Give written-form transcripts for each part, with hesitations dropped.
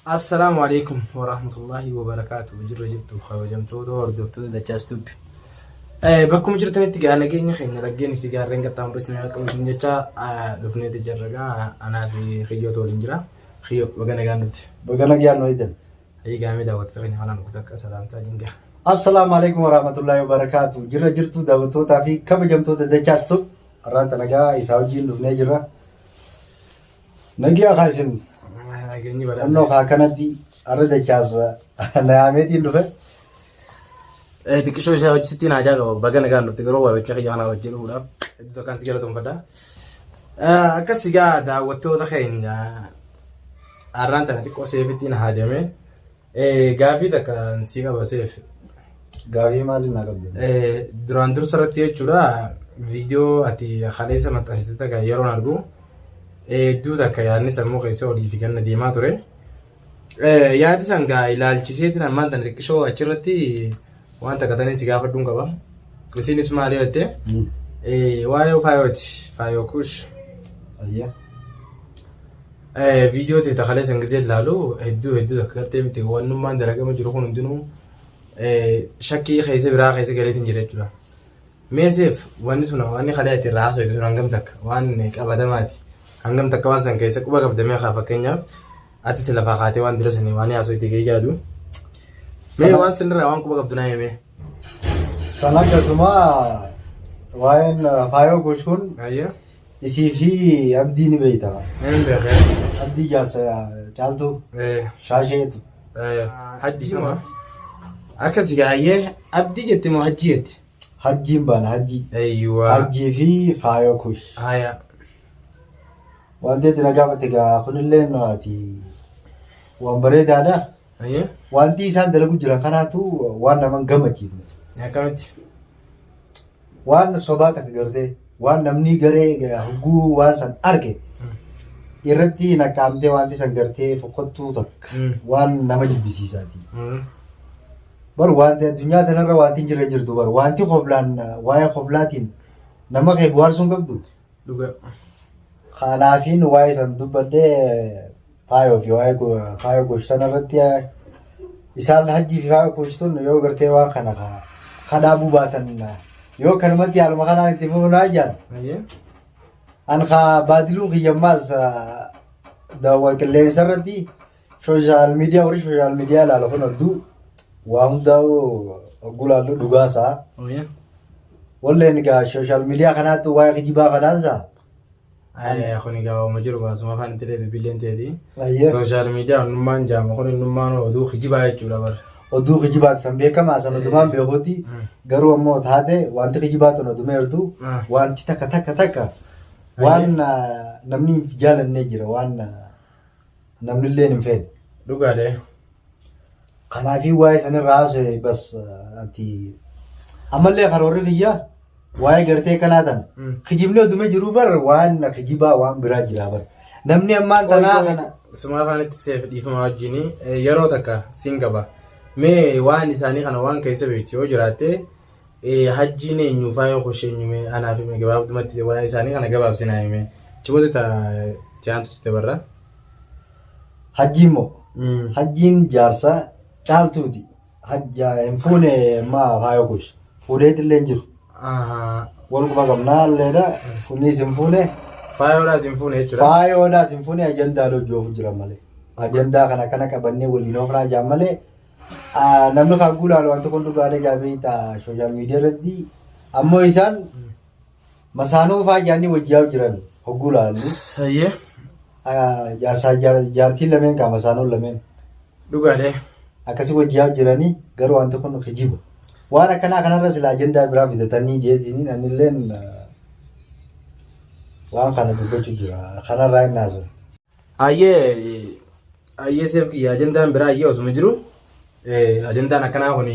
Assalaamu alaikum warahmatullahi wabarakaatu. Jirra jirtu kabajamtoota hordoftoota Dachaas Tube. Bakkuma jirtanitti gaa nageenya keenya laggeen fi gaarreen qaxxaamuru isin qaqqabu isin jecha dhufneeti jirra gaa anaa fi kiyyootu waliin jira. Kiyyoo baga nagaan dhufte. Baga nagaan nu eegan. Ayi gaamee daawwattoota keenya kanaan dhukkute akka salaamtaa jingaa. Assalaamu alaikum warahmatullahi wabarakaatu. Jirra jirtu daawwattootaa fi kabajamtoota Dachaas Tube. Har'aan tana gaa isaa wajjin dhufnee jirra. Nagiyaa kaa isin Nageenyi badhaadha. onnoo kaa kanatti har'a dachaas na yaameetiin dhufe. Xiqqishoo isaa hojii sittiin haajaa qaba. Baga nagaan dhufte garuu waamicha kiyya kanaa wajjin dhufuudhaaf hedduu takkaan si galatoomfadha. Akkas egaa daawwattoota keenya har'aan tana xiqqoo seefittiin haajame. Gaafii takka si qaba seef. Gaafii maaliin naa qabdi? Duraan dursa irratti jechuudha viidiyoo ati kaleessa maxxansite takka yeroon argu hedduu takka yaadni sammuu keessa olii fi ganna deemaa ture. Yaadi san gaa ilaalchiseetiin ammaan tana xiqqishoo achirratti waan takka tanii si gaafadhuun qaba. Isinis maali jette? Waa'ee faayooti faayoo kush. Ayya. Viidiyoo ta'e takalee san gisee ilaalu hedduu hedduu takka gartee miti wannummaan dalagama jiru kun hundinuu shakkii keessa biraa keessa galeetiin jira jechuudha. Mee seef wanni sun wanni kalee ati irraa haasofte sun hangam takka waan qabatamaati. Hangam takka waan san keessa quba qabda mee kaa fakkeenyaaf atis lafaa kaatee waan dira sanii waan haasofte kee yaadu. Mee waan sanirraa waan quba qabdu naa himee. San akkasuma waa'een faayoo gosh kun Ayyaa. Isii fi Abdii ni beekta. Hin beekee. Abdii jaarsa caaltuu shaasheetu. Hajjii moo? Akkas gaayyee abdii jetti moo hajjii jetti? Hajjiin baana hajjii. Eeyyuwaa. Hajjii fi faayoo kush. Haya. Wanti ati na gaafate gaa kunillee ati waan bareedaadha. Ayyee. Wanti isaan dalagu jiran kanaatu waan nama hin gammachiifne. Akkamitti? Waan sobaa takka gartee waan namni garee hogguu waan san arge irratti naqqaamtee wanti san gartee fokkottuu takka waan nama jibbisiisaati. Bar wanti addunyaa tanarra wanti hin jirre hin jirtu bar wanti koflaan waa'ee koflaatiin nama kee bohaarsuu hin qabdu. Dhugaa. Kanaafiin waa'ee san dubbadhee faayoo fi waa'ee faayoo gosh sana irratti isaan hajjii fi faayoo gosh tun yoo gartee waan kana ka dhaabuu baatan yoo kanumatti haaluma kanaan itti fufnaa jaan Ayyee. an ka baadiluun kiyyammaas daawwa qilleensa irratti sooshaal miidiyaa warri sooshaal miidiyaa ilaalu kun hedduu waa hundaa'u hogguu ilaallu dhugaasaa Ayyee. walleen egaa sooshaal miidiyaa kanaatti waa'ee kijibaa kanaansaa Kun egaa waama jiru baasuma afaan itti dubbileen teeti. Ayyee. Sooshaal miidiyaa innummaan jaama kun innummaan oduu kijibaa jechuudha bara. Oduu kijibaati san beekamaa san odumaan beekuuti garuu ammoo taate wanti kijibaa tun odumeertu wanti takka takka takka waan namni hin jaalannee jira waan namni illee hin feene. Dhugaadha. Kanaafii waa'ee sanirraa haasa'e bas ati ammallee karoorri kiyya waa'ee gartee kanaa tan kijibni odume jiru bar waan kijibaa waan biraa jira bar namni ammaan tanaa kana Suma afaanitti seef dhiifama wajjin yeroo takka siin qaba. Mee waan isaanii kana waan keessa beektu yoo jiraatte hajjiin eenyu faaya kushee eenyu mee anaaf hime gabaabdumatti waan isaanii kana gabaabsinaa hime. Achi ta tiyaantu dabarra. Hajjiin moo hajjiin jaarsa caaltuuti hajja hin fuune maa faaya kush fuudheetillee hin jiru wal quba qabnaa illeedha funniis hin fuune Faayoodhaas hin fuune jechuudha. faayoodhaas hin fuune ajandaa hojjoofu jira malee ajandaa kana kana qabannee waliin oofnaa jaan malee namni kan guulaalu wanti kun dhugaadha jaabee ta'a sooshaal miidiyaa irratti ammoo isaan Masaanuu faa jaanii wajjiyaa jiran hogguu laallu. Sayyee. Jaarsaa jaartiin lameen kaa masaanuun lameen Dhugaadhe. akkasii wajjiyaa jiranii garuu wanti kun kijiba. Waan akkanaa kanarra sila ajandaa biraa fidatanii jeetiin anilleen waan kana dubbachuu jira. Kanarraa hin haasa'u. Ayyee ayyee seef kiyya ajandaan biraa ayyee osuma jiru ajandaan akkanaa kun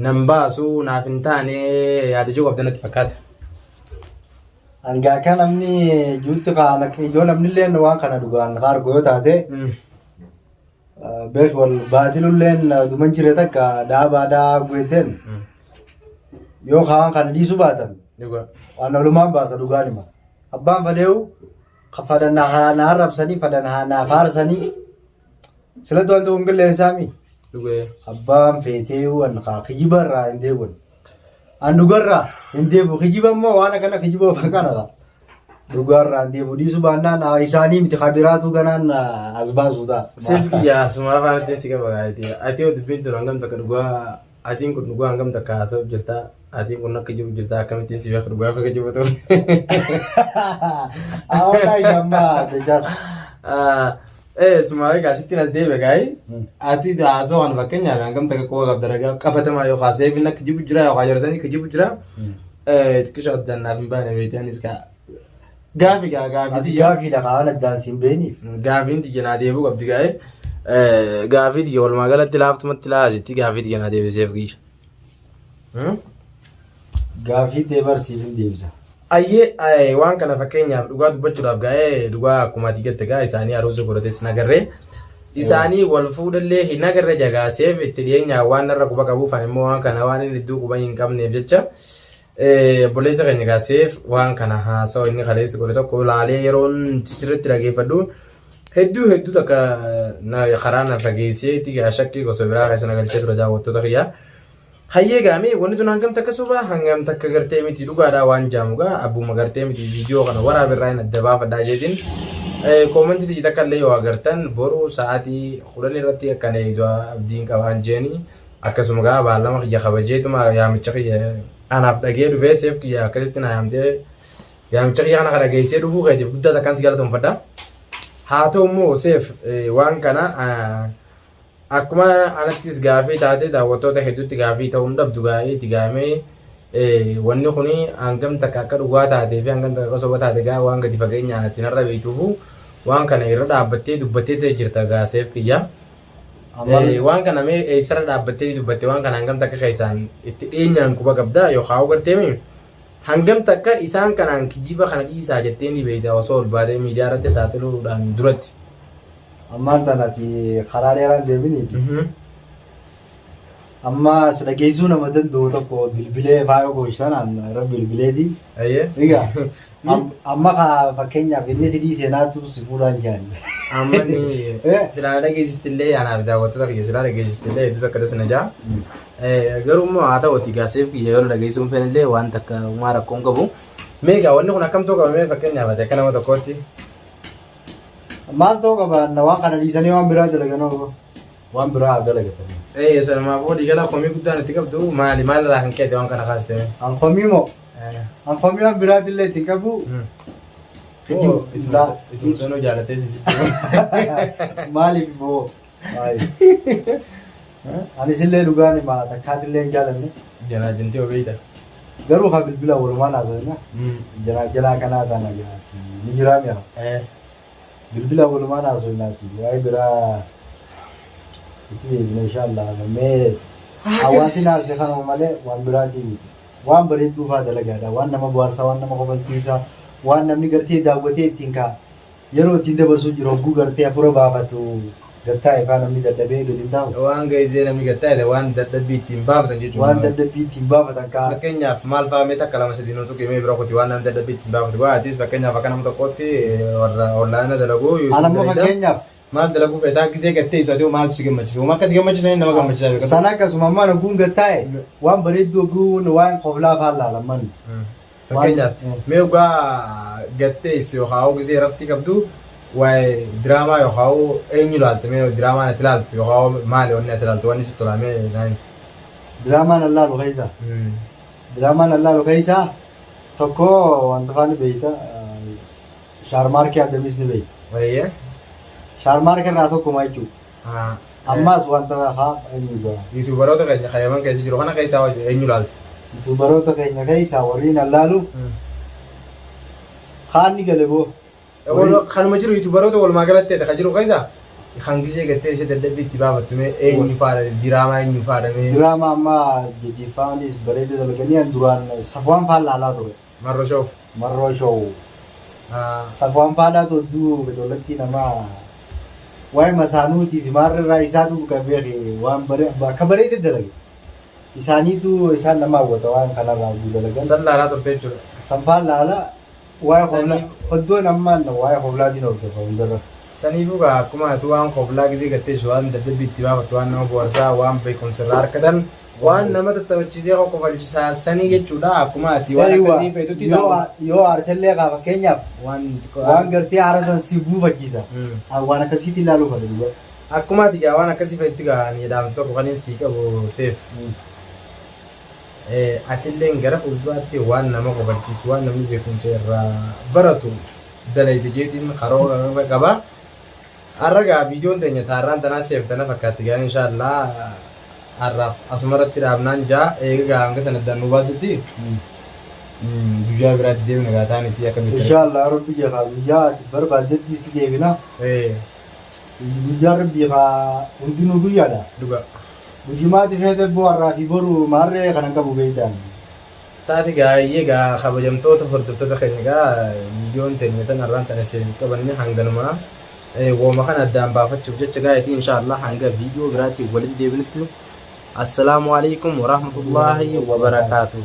nan baasu naaf hin taane yaada jiru qabda natti fakkaata. Hanga akka namni juutti kaan akka yoo namni illee waan kana dhugaan ka argu yoo taate beek wal baatilulleen duman jire takka dhaabaadhaa gueteen yoo kaan kana dhiisuu baatan Dhugaa. waan olumaan baasa dhugaan hima. Abbaan fadheewu Fadhan na arrabsanii fadhan na faarsanii silatti wanti kun qilleensaami. Dhugee. Abbaan feetee waan kaa kijiba irraa hin deebi'u. An dhugarraa hin deebi'u. Kijiba immoo waan akkana kijiba of kana kaa. Dhugaarraa hin deebi'u. Dhiisuu baannaan isaanii miti kabiraatu ganaan as baasu ta'a. Siif kiyya asuma afaan ittiin si qaba gaa'eeti. Ati yoo dubbiin tun hangam takka dhugaa atiin kun dhugaa hangam takka haasa'uuf jirta atiin kun akka jiru jirta akkamittiin si beeka dhugaa akka jiru ta'u. Awwataa amma dajaas. Sumaa egaa sittiin as deebi'e gaa'e. Ati haasa'u kana fakkeenyaaf hangam takka quba qabda ragaa qabatamaa yookaan seefiin akka jibu jira yookaan jarsanii akka jibu jira. Xiqqisho addaan naaf hin baane beekte anis gaa. Gaafi gaa gaafi Ati tiyya. gaafiidha kaan addaan siin beeniif. Gaafiin tiyya naa deebi'uu qabdi gaa'e. Gaafii tiyya walumaa galatti laaftumatti laasitti gaafii tiyya naa deebiseef kiyya. Gaafii tee barsiif hin deebisa. Ayyee waan kana fakkeenyaaf dhugaa dubbachuudhaaf gaa'ee dhugaa akkuma ati jette gaa isaanii aruuza godhates hin agarree. Isaanii wal fuudhallee hin agarre jagaaseef itti dhiyeenyaa waan narra quba qabuuf ani immoo waan kana waan inni iddoo quba hin qabneef jecha obboleessa keenya gaaseef waan kana haasawa inni kaleessa godhe tokko laalee yeroon sirriitti dhageeffadhu hedduu hedduu takka karaa na fageessee itti shakkii gosa biraa keessa na galchee ture daawwattoota kiyyaa. Hayyee gaamee wanni tun hangam takka soba hangam takka gartee miti dhugaadhaa waan jaamu gaa abbuma gartee miti viidiyoo kana waraabirraa irraa hin adda baafadhaa jeetiin koomantii tiyya takka illee yoo agartan boru sa'aatii 10 irratti akkana eegdu abdiin qabaan jeeni akkasuma gaa baallama kiyya kabajeetuma yaamicha kiyya anaaf dhagee dhufee seef kiyya akkasitti na yaamtee yaamicha kiyya kana kana geessee dhufuu keetiif guddaa takkaan si galatoomfadha. Haa ta'u immoo seef waan kana Akkuma anattis gaafii taate daawwattoota hedduutti gaafii ta'uu hin dhabdu gaa'ee itti gaamee wanni kun hangam takka akka dhugaa taatee fi hangam takka akka soba taate gaa waan gadi fageenyaan ati narra beektuufu waan kana irra dhaabbattee dubbattee ta'e jirta gaaseef kiyya. Waan kana mee eessarra dhaabbattee dubbatte waan kana hangam takka keessaan itti dhiyeenyaan quba qabda yookaan garteemi hangam takka isaan kanaan kijiba kana dhiisaa jettee ni beekta osoo ol baatee miidiyaa irratti saaxiluudhaan duratti. Ammaan tana ati karaa dheeraan deeminiiti. Amma si dhageessuu nama danda'u tokko bilbilee faaya gooshanaan irra bilbileeti. Ayyee. Egaa amma ka fakkeenyaaf inni si dhiisee naatu si fuudhaan jiran. Amma ni silaa dhageessistillee anaaf daawwattoota kiyya silaa dhageessistillee hedduu takka dasna jaa. Garuu immoo haa ta'uti gaaseef kiyya yoo na dhageessuun fenillee waan takka uumaa rakkoon qabu. Mee egaa wanni kun akkam ta'uu qaba mee fakkeenyaaf ati akka nama tokkootti. Maal ta'uu qaba na waan kana dhiisanii waan biraa dalagan hoo waan biraa haa dalagatanii. Ee sanumaaf walii gala komii guddaan itti qabdu maali maal irraa kan ka'e waan kana kaaste? An komii moo an komii waan biraatillee ittiin qabu. Isuma sanuu jaalatee si Maaliif boo? Anis illee dhugaan hima takkaatillee hin jaalanne. Jalaa jintee obeeyta. Garuu haa bilbila walumaan haasofna. Jalaa jalaa kanaa taana jaati ni jiraa mi'a. Bilbila walumaan haasofnaati waa'ee biraa itti deebina inshaallah. Mee hawaasni naarse kanuma malee waan biraatii miti. Waan bareedduu fa'aa dalagaadha. Waan nama bohaarsaa, waan nama kofalchiisaa, waan namni gartee daawwatee ittiin ka'a. Yeroo ittiin dabarsuu jiru hogguu gartee hafuura baafatu gad taa'e faa namni dadhabee gad hin taa'u. Waan gaizee namni gad taa'e waan dadhabbii ittiin baafatan jechuudha. Waan dadhabbii ittiin baafatan kaa. Fakkeenyaaf maal fa'aa mee takka lama sadii nuu tuqi mee bira kuti waan namni dadhabbii ittiin baafatu waa atis fakkeenyaaf akka nama tokkootti warra onlaayina dalagu An ammoo fakkeenyaaf. Maal dalaguu feetaa gizee gad teessu ati hoo maaltu si gammachiisa? Wama akka si gammachiisaniin nama gammachiisaa beekadhu. Sana akkasuma ammaan hogguun gad taa'e waan bareedduu hogguun waan koflaa faan laala ammaan. Fakkeenyaaf mee hoggaa gad teessu yookaan hoo gizee raftii qabdu waa'ee diraamaa yookaan hoo eenyu laalta mee diraamaan ati laaltu yookaan hoo maali wanni ati laaltu wanni sitti tolaa mee naan. Diraamaan an laalu keessaa. Diraamaan an laalu keessaa tokko wanta faa ni beekta Shaarmaarkee Adamis ni beekta. Wayyee. Shaarmaarkee irraa tokkuma jechuudha. Ammaas wanta haa eenyu jira. Yuutuubaroota keenya kan Yaman keessa jiru kana keessaa eenyu laalta? Yuutuubaroota keenya keessaa warri nan laalu kaan ni gale boo. Kanuma jiru yuutuubaroota walumaa galatti kan jiru keessaa kan gisee gattee ishee dadhabbii itti baafattu mee eenyu faadha diraamaa eenyu faadha mee. Diraamaa amma jajjeeffaanis bareeda dalaganii an duraan Safwaan faan laalaa ture. Marro show. Marroo show. Safwaan faadhaatu hedduu ijoollattii namaa waa'ee masaanuutii fi maarra irraa isaatu kan beeke waan bare akka bareede dalage. Isaaniitu isaan nama hawwata waan kanarraa hedduu dalagan. San laalaa turte jechuudha. San faan laala. Waa'ee hoblaa hoddoon ammaan waa'ee hoblaatiin hordofa hundarra. Saniifuu gaa akkuma ati waan koblaa gisee garteessu waan dadhabbii itti baafattu, waan nama bohaarsaa, waan beekumsa irraa argatan, waan nama tattaphachiisee qoqqofalchisaa sanii jechuudha. Akkuma ati waan akkasii feetutti Yoo aartellee kaa fakkeenyaaf waan waan gartee aara san si buufachiisa. Waan akkasiitti ilaaluu fedha dhugaa. Akkuma ati gaa waan akkasii feetutti gaa ani dhaamsa tokko kan sii qabu seef. Atilleen gara fuulduraatti waan nama kofalchiisu, waan namni beekumsa irraa baratu dalayte jeetiin karoora qaba. Har'a gaa viidiyoon teenya taarraan tanaa seef tana fakkaatti gaa inshaallah har'aaf asumarratti dhaabnaan jaa eega gaa hanga sana addaan nu baasutti guyyaa biraatti deemna gaa taanitti akka bitta. Inshaallah rabbi jedha guyyaa ati barbaaddetti itti deebina. Guyyaa rabbii kaa hundinuu guyyaadha. Dhuga. Guyyimaati feete boo har'aa fi boru maarree kanan qabu beeytaan. Taati gaayyee gaa kabajamtoota hordoftoota keenya gaa viidiyoon teenya tan har'aan tana isin qabanne hanganuma wooma kana addaan baafachuuf jecha gaayetii inshaallah hanga viidiyoo biraatiin walitti deebinutti assalaamu alaikum warahmatullaahi wabarakaatuh.